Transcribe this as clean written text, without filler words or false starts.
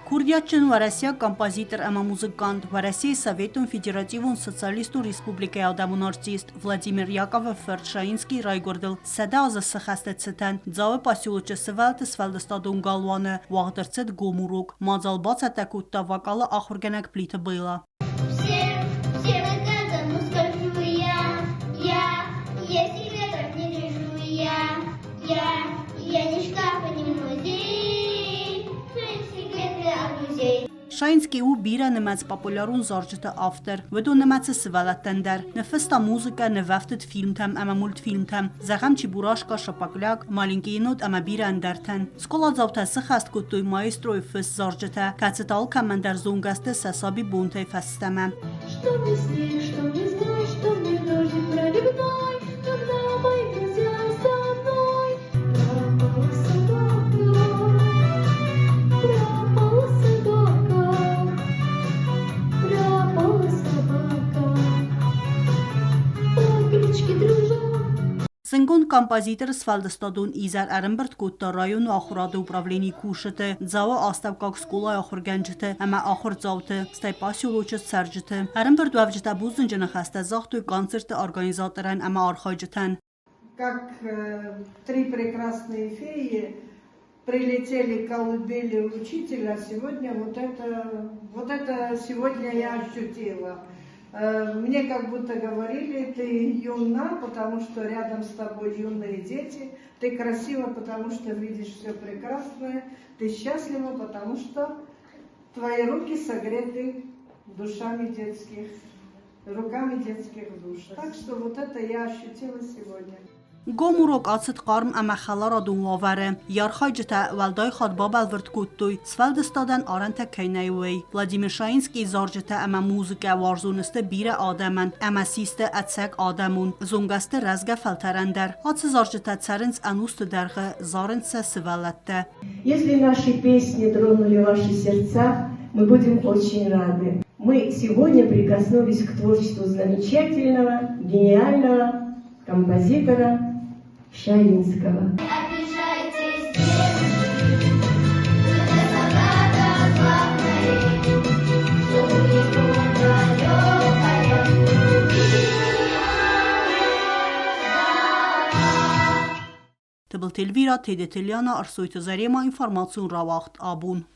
Курдиатджын уӕрӕсейаг композитор ӕмӕ музыкант, Уӕрӕсейы Советон Федеративон Социалистон Республикӕйы адӕмон артист Владимир Яковы фырт Шаинскийы райгуырдыл 100 азы сыхӕсты цытӕн Дзауы поселочы сывӕллӕтты сфӕлдыстадон галуаны уагъд ӕрцыд гом урок. Мадзал бацӕттӕ кодта вокалы ахуыргӕнӕг Плиты Бэлла. Всем, всем каждому скажу я, я, я секретов не держу я, я, я не шкаф и не музей, свои секреты от друзей. Шаинский у бирӕнымӕц популярон зарджыты автор. Уыдон нымӕцы сывӕллӕттӕн дӕр. Ныффыста музыкӕ, нывӕфтыд фильмтӕм ӕмӕ мультфильмтӕм, зӕгъӕм, Чебурашка, Шапокляк, Маленький енот ӕмӕ бирӕ ӕндӕртӕн. Скъоладзаутӕ сыххӕст кодтой маэстройы фыст зарджытӕ, кӕцытӕ алкӕмӕн дӕр зонгӕ сты сӕ сабибонтӕй фӕстӕмӕ. Что мне снег, что мне зной, что мне дождик проливной, когда мои друзья со мной. Пропала собака, пропала собака, пропала собака по кличке Дружок. Зынгонд композиторы сфӕлдыстадон изӕр ӕрӕмбырд кодта районы ахуырады управленийы кусджыты, Дзауы астӕуккаг скъолайы ахуыргӕнджыты ӕмӕ ахуырдзауты, стӕй поселочы цӕрджыты. Ӕрӕмбырдуӕвджытӕ бузныджы ныхӕстӕ загътой концерты организаторӕн ӕмӕ архайджытӕн. Как три прекрасные феи прилетели к колыбели учителя, сегодня вот это сегодня я ощутила. Мне как будто говорили, ты юна, потому что рядом с тобой юные дети, ты красива, потому что видишь все прекрасное, ты счастлива, потому что твои руки согреты душами детских, руками детских душ. Так что вот это я ощутила сегодня. Гом урок ацыд хъарм ӕмӕ хӕларадон уавӕры. Йӕ архайджытӕ уӕлдай хатт бабӕлвырд кодтой, сфӕлдыстадӕн арӕнтӕ кӕй нӕй, уый. Владимир Шаинскийы зарджытӕ ӕмӕ музыкӕ уарзон сты бирӕ адӕмӕн ӕмӕ систы ӕцӕг адӕмон, зонгӕ сты рӕзгӕ фӕлтӕрӕн дӕр. Ацы зарджытӕ цӕрынц ӕнусты дӕргъы, зарынц сӕ сывӕллӕттӕ. Если наши песни тронули ваши сердца, мы будем очень рады. Мы сегодня прикоснулись к творчеству замечательного, гениального композитора Шаинского. Обижайтесь, девушки, но красота главное, чтобы его далекая Тыбылты Эльвира, Теде Телиана, Арсойты Зарема, информацион рауагъд Абон.